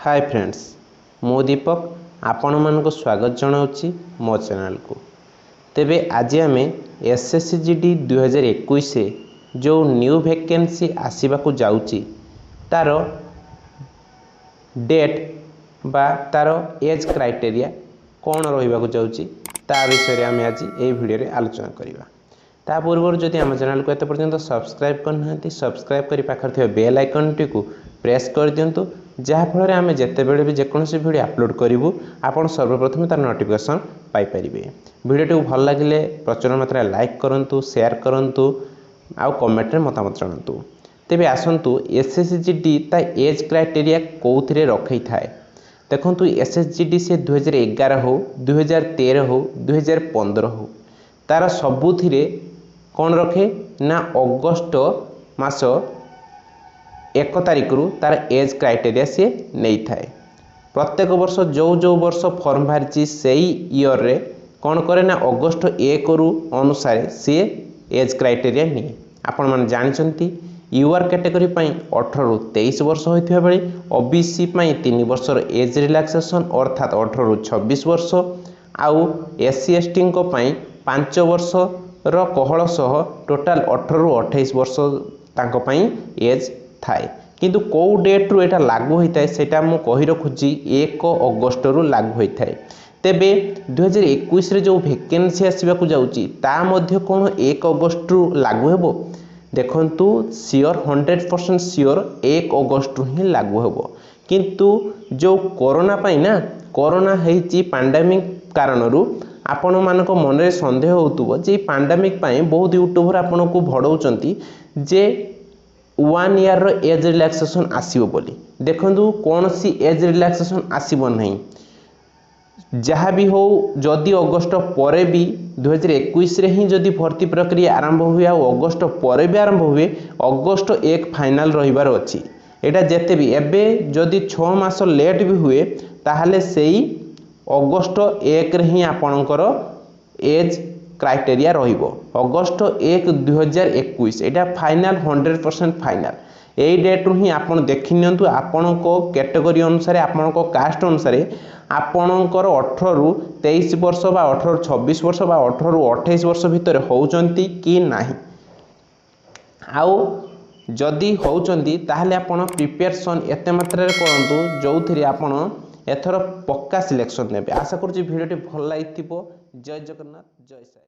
ହାଏ friends, ମୁଁ ଦୀପକ ଆପଣମାନଙ୍କୁ ସ୍ୱାଗତ ଜଣାଉଛି ମୋ ଚ୍ୟାନେଲକୁ। ତେବେ ଆଜି ଆମେ ଏସ୍ଏସ୍ସି ଜିଡି 2021ରେ ଯେଉଁ ନ୍ୟୁ ଭେକେନ୍ସି ଆସିବାକୁ ଯାଉଛି, ତା'ର ଡେଟ୍ ବା ତା'ର ଏଜ୍ କ୍ରାଇଟେରିଆ କ'ଣ ରହିବାକୁ ଯାଉଛି, ତା ବିଷୟରେ ଆମେ ଆଜି ଏହି ଭିଡ଼ିଓରେ ଆଲୋଚନା କରିବା। ତା ପୂର୍ବରୁ ଯଦି ଆମ ଚ୍ୟାନେଲକୁ ଏତେ ପର୍ଯ୍ୟନ୍ତ ସବସ୍କ୍ରାଇବ୍ କରିନାହାନ୍ତି, ସବସ୍କ୍ରାଇବ୍ କରି ପାଖରେ ଥିବା ବେଲ୍ ଆଇକନ୍ଟିକୁ ପ୍ରେସ୍ କରିଦିଅନ୍ତୁ, ଯାହାଫଳରେ ଆମେ ଯେତେବେଳେ ବି ଯେକୌଣସି ଭିଡ଼ିଓ ଅପଲୋଡ଼ କରିବୁ, ଆପଣ ସର୍ବପ୍ରଥମେ ତା'ର ନୋଟିଫିକେସନ୍ ପାଇପାରିବେ। ଭିଡ଼ିଓଟିକୁ ଭଲ ଲାଗିଲେ ପ୍ରଚୁର ମାତ୍ରାରେ ଲାଇକ୍ କରନ୍ତୁ, ସେୟାର କରନ୍ତୁ ଆଉ କମେଣ୍ଟରେ ମତାମତ ଜଣାନ୍ତୁ। ତେବେ ଆସନ୍ତୁ, ଏସ୍ଏସ୍ସି ଜିଡି ତା ଏଜ୍ କ୍ରାଇଟେରିଆ କେଉଁଥିରେ ରଖେଇଥାଏ? ଦେଖନ୍ତୁ, ଏସ୍ଏସ୍ଜିଡି ସେ 2011 ହେଉ, 2013 ହେଉ, 2015 ହେଉ, ତା'ର ସବୁଥିରେ କ'ଣ ରଖେ ନା ଅଗଷ୍ଟ ମାସ 1 ତାରିଖରୁ ତା'ର ଏଜ୍ କ୍ରାଇଟେରିଆ ସିଏ ନେଇଥାଏ। ପ୍ରତ୍ୟେକ ବର୍ଷ ଯେଉଁ ଯେଉଁ ବର୍ଷ ଫର୍ମ ବାହାରିଛି, ସେଇ ଇୟର୍ରେ କ'ଣ କରେ ନା ଅଗଷ୍ଟ 1ରୁ ଅନୁସାରେ ସିଏ ଏଜ୍ କ୍ରାଇଟେରିଆ ନିଏ। ଆପଣମାନେ ଜାଣିଛନ୍ତି, ୟୁଆର୍ କ୍ୟାଟେଗୋରୀ ପାଇଁ 18ରୁ 23 ବର୍ଷ ହୋଇଥିବା ବେଳେ ଓବିସି ପାଇଁ 3 ବର୍ଷର ଏଜ୍ ରିଲାକ୍ସେସନ୍, ଅର୍ଥାତ୍ 18ରୁ 26 ବର୍ଷ, ଆଉ ଏସ୍ ସି ଏସ୍ ଟିଙ୍କ ପାଇଁ 5 ବର୍ଷର କୋହଳ ସହ ଟୋଟାଲ୍ 18ରୁ 28 ବର୍ଷ ତାଙ୍କ ପାଇଁ ଏଜ୍ ଥାଏ। କିନ୍ତୁ କେଉଁ ଡେଟ୍ରୁ ଏଇଟା ଲାଗୁ ହୋଇଥାଏ, ସେଇଟା ମୁଁ କହି ରଖୁଛି, 1 ଅଗଷ୍ଟରୁ ଲାଗୁ ହୋଇଥାଏ। ତେବେ 2021ରେ ଯେଉଁ ଭେକେନ୍ସି ଆସିବାକୁ ଯାଉଛି, ତା ମଧ୍ୟ କ'ଣ 1 ଅଗଷ୍ଟରୁ ଲାଗୁ ହେବ? ଦେଖନ୍ତୁ, ସିଓର, 100% ସିଓର, 1 ଅଗଷ୍ଟରୁ ହିଁ ଲାଗୁ ହେବ। କିନ୍ତୁ ଯେଉଁ କରୋନା ପାଇଁ ନା, କରୋନା ହେଇଛି, ପାଣ୍ଡାମିକ୍ କାରଣରୁ ଆପଣମାନଙ୍କ ମନରେ ସନ୍ଦେହ ହେଉଥିବ ଯେ ଏଇ ପାଣ୍ଡାମିକ୍ ପାଇଁ ବହୁତ ୟୁଟ୍ୟୁବର ଆପଣଙ୍କୁ ଭଡ଼ଉଛନ୍ତି ଯେ ୱାନ୍ ଇୟର୍ର ଏଜ୍ ରିଲାକ୍ସେସନ୍ ଆସିବ ବୋଲି। ଦେଖନ୍ତୁ, କୌଣସି ଏଜ୍ ରିଲାକ୍ସେସନ୍ ଆସିବ ନାହିଁ। ଯାହା ବି ହେଉ, ଯଦି ଅଗଷ୍ଟ ପରେ ବି 2021ରେ ହିଁ ଯଦି ଭର୍ତ୍ତି ପ୍ରକ୍ରିୟା ଆରମ୍ଭ ହୁଏ ଆଉ ଅଗଷ୍ଟ ପରେ ବି ଆରମ୍ଭ ହୁଏ, ଅଗଷ୍ଟ 1 ଫାଇନାଲ୍ ରହିବାର ଅଛି। ଏଇଟା ଯେତେ ବି ଏବେ ଯଦି 6 ମାସ ଲେଟ୍ ବି ହୁଏ, ତାହେଲେ ସେଇ ଅଗଷ୍ଟ 1ରେ ହିଁ ଆପଣଙ୍କର ଏଜ୍ କ୍ରାଇଟେରିଆ ରହିବ, ଅଗଷ୍ଟ 1, 2021। ଏଇଟା ଫାଇନାଲ୍, 100% ଫାଇନାଲ୍। ଏଇ ଡେଟ୍ରୁ ହିଁ ଆପଣ ଦେଖିନିଅନ୍ତୁ, ଆପଣଙ୍କ କ୍ୟାଟେଗୋରୀ ଅନୁସାରେ, ଆପଣଙ୍କ କାଷ୍ଟ ଅନୁସାରେ ଆପଣଙ୍କର 18ରୁ 23 ବର୍ଷ ବା 18ରୁ 26 ବର୍ଷ ବା 18ରୁ 28 ବର୍ଷ ଭିତରେ ହେଉଛନ୍ତି କି ନାହିଁ। ଆଉ ଯଦି ହେଉଛନ୍ତି, ତାହେଲେ ଆପଣ ପ୍ରିପାରେସନ୍ ଏତେ ମାତ୍ରାରେ କରନ୍ତୁ ଯେଉଁଥିରେ ଆପଣ ଏଥର ପକ୍କା ସିଲେକ୍ସନ୍ ନେବେ। ଆଶା କରୁଛି ଭିଡ଼ିଓଟି ଭଲ ଲାଗିଥିବ। ଜୟ ଜଗନ୍ନାଥ, ଜୟ ସାଇ।